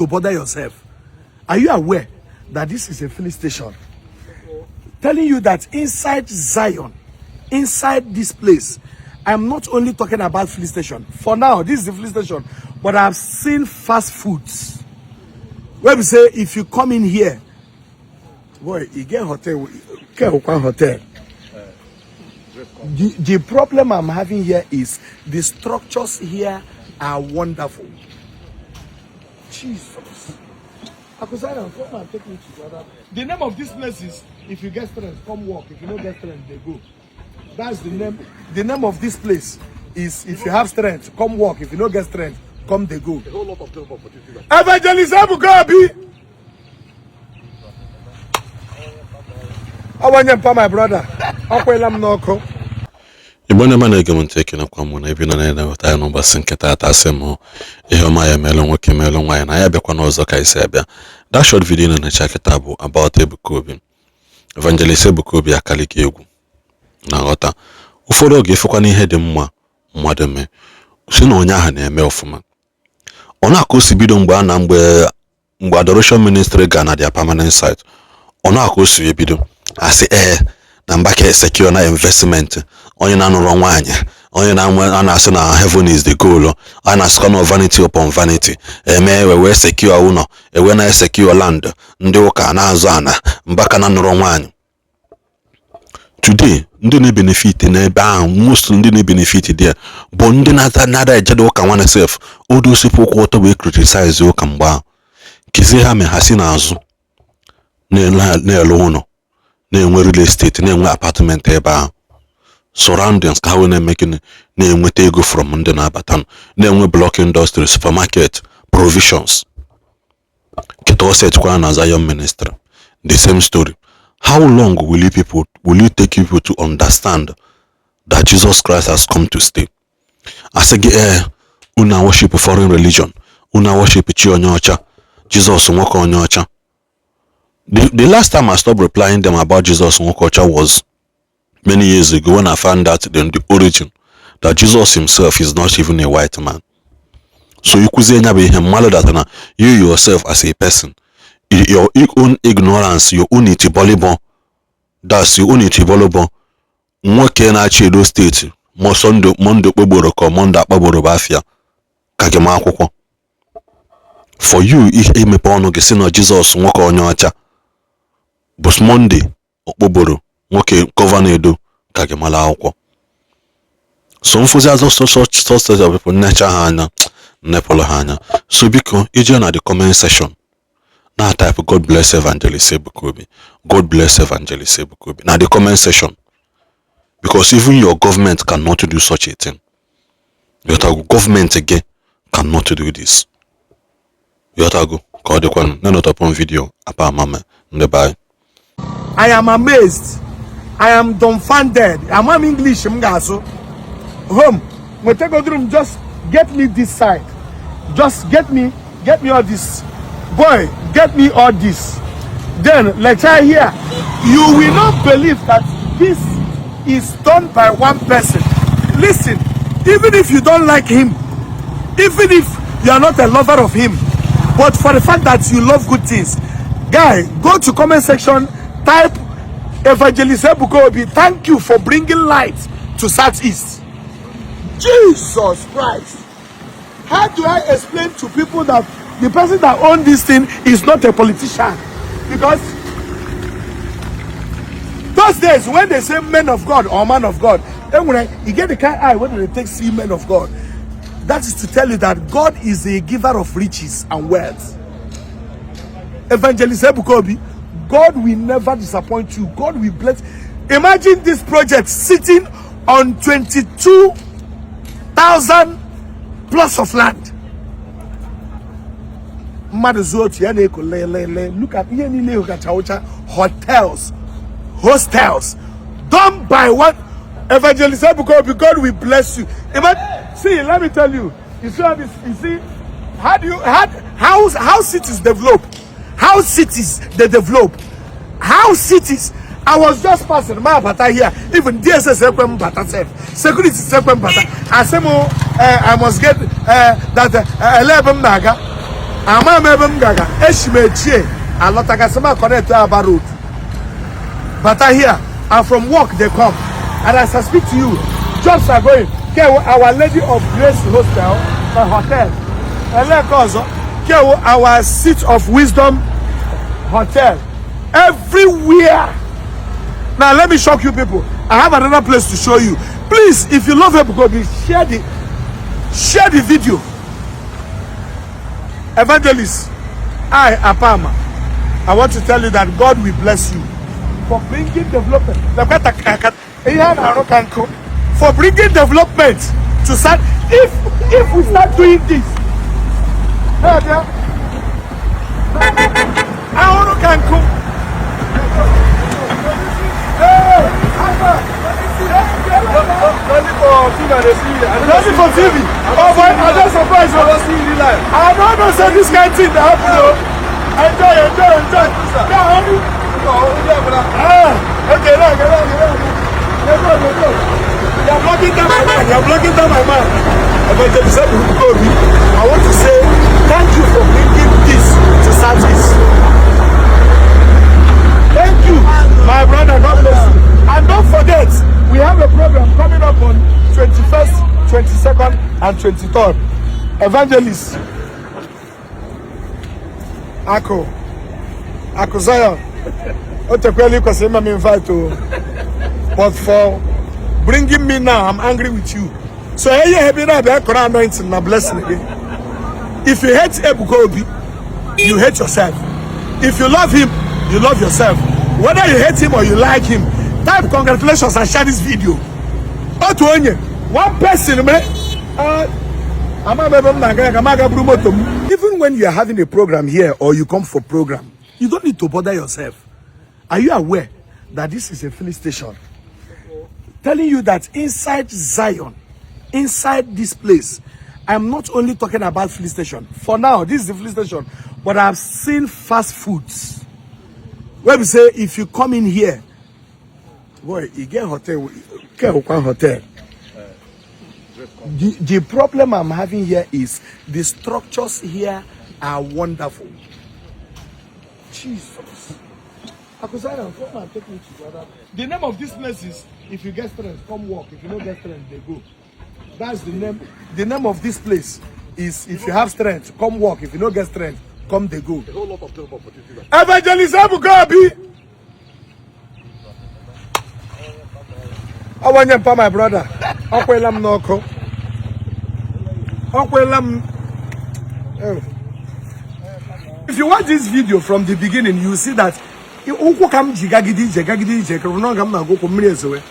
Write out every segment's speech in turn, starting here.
to bother yourself. Are you aware that this is a filling station? Telling you that inside Zion, inside this place, I'm not only talking about filling station. For now, this is the filling station, but I've seen fast foods. Where we say, if you come in here, boy, you get hotel, get one hotel. The problem I'm having here is the structures here are wonderful. Jesus. Akuzayon, come and take me to the other. The name of this place is "If you get strength, come work. If you no get strength, dey go." That's the name. The name of this place is "If you have strength, come work. If you no get strength, come dey go." A whole lot of job opportunities. Evangelist Ebuka Obi. Awanye mpa, my brother. Akwela m n'ọkụ. Igbo ndị ọma na-ege m ntị, ekenekwa m na ebe nọ na-eneweta ya n'ụbọchị nke taata. Asị m ihe ọma ya meelụ nwoke, meelụ nwaanyị, na ya bịakwa n'ọzọ ka isi abịa. That short video na-enecha kịta bụ about Ebuka Obi, Evangelist Ebuka Obi. Akalike egwu na nghọta ụfọdụ oge ịfụkwa n'ihe dị mma mmadụ mee, si na onye ahụ na-eme ọfụma. Ọ na-aka o si bido mgbe a na mgbe Adoration Ministry ga na their permanent site, ọ na-aka o si ebido asị ee na Mbaka secure na investment, onye na-anụrụ nwaanyị, onye na-anwe a na-asị na heaven is the goal, a na-asịkwa na vanity upon vanity. Eme ewe wee secure ụlọ, ewe na secure land, ndị ụka na-azụ ana. Mbaka na nụrụ nwaanyị. Today, ndị na-ebenefit n'ebe ahụ, most ndị na-ebenefit there bụ ndị na-ada ejede ụka. Nwanne sef odosipụ ụkwụ ọtọ wee criticize ụka mgbe ahụ kezie ha mee ha si n'azụ na-ele ụlọ, na-enwe real estate, na-enwe apartment ebe ahụ, surroundings, ka ha wee na-eme gịnị? Na-enweta ego from ndị na-abata, na-enwe block industry, supermarket, provisions. Kịta o setkwa na Zion Ministry, the same story. How long will you take people to understand that Jesus Christ has come to stay? Asị gị ee, unu worship foreign religion, unu worship chi onye ọcha, Jesus nwoke onye ọcha. The last time I stopped replying them about Jesus nwoke ọcha was many years ago when I found out the origin, that Jesus himself is not even a white man. So ikwuzie nya bụ ihe mmadụ that na you yourself as a person, your own ignorance, your own itibolibo, that's your own itibolibo. Nwoke na-achị Edo Steeti, ma Sunday, Monday Okpebholo ka Monday Akpaboro bụ afịa ka gị ma akwụkwọ. For you imepe ọnụ gị si na Jizọs nwoke onye ọcha bụ Monday Okpebholo, nwoke gọvanọ Edo, ka gị mara akwụkwọ. So mfụzi azụ such of people, nnecha ha anya, nnepụrụ ha anya. So biko, ije na the comment section na type "God bless Evangelist Ebuka Obi, God bless Evangelist Ebuka Obi" na the comment section, because even your government cannot do such a thing. Your government gị cannot do this. Yotago ka ọ dịkwanụ na-enọtọpụ video apa amame ndị be anyị. I am amazed. I am dumbfounded. Ama m English m ga-asụ. Home. Nwetagoduru m, just get me this side. Just get me all this. Boy, get me all this. Then, lecture here. You will not believe that this is done by one person. Listen, even if you don't like him, even if you are not a lover of him, but for the fact that you love good things, guy, go to comment section, type "Evangelist Ebuka Obi, thank you for bringing light to Southeast." Jesus Christ. How do I explain to people that the person that owned this thing is not a politician? Because those days when they say men of God or man of God, then when you get the kind eye when they take see men of God, that is to tell you that God is a giver of riches and wealth. Evangelist Ebuka Obi, God will never disappoint you. God will bless. Imagine this project sitting on 22,000 plots of land. Mmadụ zuo otu ya na-eko lelele. Look at ihe niile kacha ụcha, hotels, hostels, done by one Evangelist Ebuka Obi. God will bless you. See, let me tell you, you see all this, you see how do you how cities develop, how cities they develop, how cities. I was just passing my bata here. Even DSS ekwe m bata sef, security ekwe m bata, asị m I must get that ele ebe m na-aga. Ama m ebe m gaga. Eshi m echie alọtagasị m connect Aba Road bata here, and from work they come. And as I speak to you, jobs are going. Kewo Our Lady of Grace Hostel, hotel. Ele nke ọzọ, kewo our Seat of Wisdom Hotel. Everywhere. Now let me shock you people. I have another place to show you. Please, if you love Ebuka Obi, share the video. Evangelist, I, Apama, I want to tell you that God will bless you for bringing development. Ihe a na-arụ ka nkụ. For bringing development to start. If we start doing this, hey, bịa. Ahụrụ ka nkụ. Hey, Alpha. Only for TV. Oh boy, I just surprised. I don't know say this kind thing dey happen o. Enjoy, enjoy, enjoy. Yeah, only. Ah, okay, now, okay, now, okay, now. Let's go, let's go. You are blocking down my man. You are blocking down my man. Evangelist Ebuka Obi, I want to say thank you for bringing this to Southeast. Thank you, my brother. God bless you. And don't forget, we have a program coming up on 21st, 22nd, and 23rd. Evangelist Ako, Ako Zion, Otekweli kwesịrị ime m invite o. But for bringing me now, I'm angry with you. So hey, ebe na-abịa kọrọ anointing na blessing again. If you hate Ebuka Obi, you hate yourself. If you love him, you love yourself. Whether you hate him or you like him, type congratulations and share this video. Otu onye, one person mere, ama m ebe m na-aga ya ka m aga buru moto m. Even when you are having a program here or you come for program, you don't need to bother yourself. Are you aware that this is a filling station? Telling you that inside Zion, inside this place, I'm not only talking about filling station. For now, this is the filling station, but I've seen fast foods. Where we say, if you come in here, boy, you get hotel, get one hotel. The problem I'm having here is the structures here are wonderful. Jesus. Akosara, come and take me to the other. The name of this place is "If you get strength, come work. If you don't get strength, they go." That's the name. The name of this place is "If you have strength, come work. If you don't get strength, come they go." A whole lot of job opportunities. Evangelist Ebuka Obi. Ọwanye mpa, my brother. Ọkwela m n'ọkụ. Ọkwela m. Oh. If you watch this video from the beginning, you see that ụkwụ ka m ji gagide ije, gagide ije ka n'oge m na-agụ ụkwụ mmiri ezowe.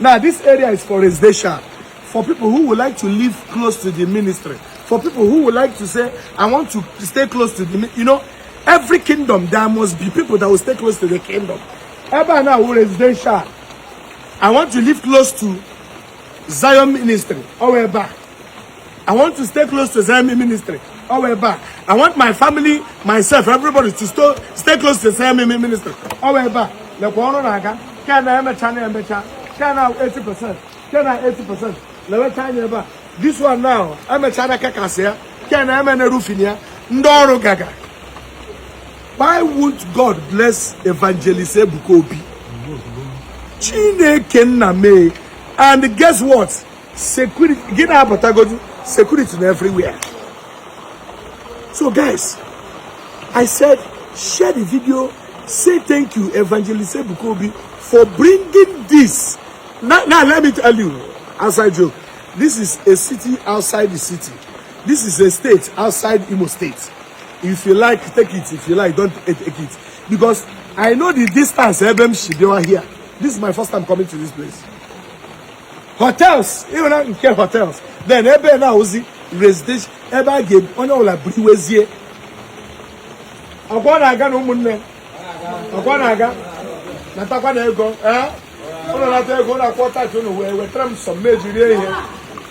Now this area is for residential, for people who would like to live close to the ministry, for people who would like to say, "I want to stay close to the every kingdom, there must be people that will stay close to the kingdom. Ebe a na-awụ residential. I want to live close to Zion Ministry. Ọwụ ebe a. I want to stay close to Zion Ministry. Ọwụ ebe a. I want my family, myself, everybody to stay close to Zion Ministry. Ọwụ ebe a. Lekwa ọrụ na-aga. Ke na-emecha na-emecha. Ke na 80%. Ke na 80%. Lewecha anya ebe a. This one now, emechara kakasị ya. Ke na-eme na roofing ya. Ndị ọrụ gaga. Why won't God bless Evangelist Ebuka Obi? Chineke nna mee. And guess what? Security, gị na-abatagodu, security na everywhere. So guys, I said share the video, say thank you, Evangelist Ebuka Obi, for bringing this. Now let me tell you, outside joke, this is a city outside the city. This is a state outside Imo State. If you like, take it. If you like, don't take it. Because I know the distance ebe m si bịawa here. This is my first time coming to this place. Hotels, even nke hotels. Then ebe na ozi residential, ebe a ga onye ọbụla buru iwezie. Ọkwa na-aga na ụmụnne. Ọkwa na-aga. Natakwa na ego. Eh? Ụlọ nata ego, ụlọ akwọ tax unu wee wetara m some meji rie ihe.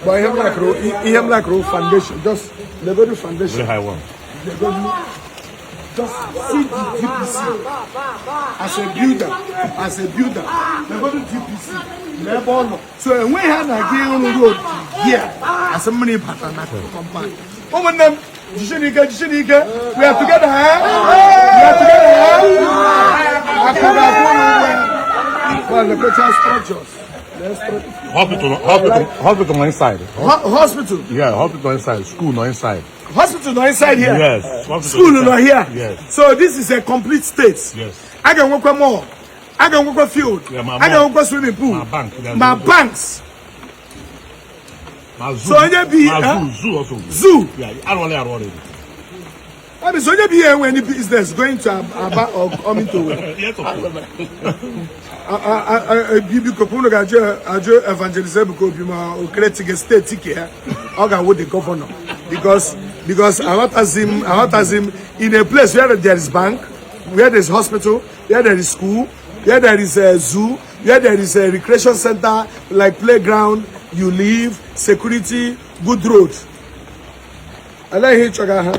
But ihe m lakụrụ foundation, just legodu foundation. Very high one. Legodu. Just see the DPC as a builder, as a builder. Legodu DPC n'ebe ọ nọ. So enweghị ha na-aga ịrụ road Here, asị mmiri bata na compound. Ụmụnne m, jisie ike, jisie ike. We are together, eh? We are together, eh? Akụ ga-akwụ ụgwọ ya. Well, look structures. Hospital, hospital, hospital nọ inside. Hospital. Yeah, hospital inside. School nọ inside. Hospital nọ inside here. Yes. Hospital School inside. nọ here. Yes. So this is a complete state. Yes. A ga-enwekwa mall, a ga-enwekwa field, Yeah, ma a mall. ga-enwekwa swimming pool, Ma bank. ma banks. Ma zoo. So onye bi- Ma eh? zoo, zoo also. Zoo. Yeah, arụọla ya arụ already. That means onye bi here enwe any business going to Aba or coming to Owerri. Yes, of course. Biko, unu ga-ajụ ajụ Evangelist Ebuka Obi ma o create state ke ya ọ ga-awụ the governor, because aghọtazi m in a place where there is bank, where there is hospital, where there is school, where there is a zoo, where there is a recreation center like playground, you live, security, good road. Ala ihe ịchọga ha.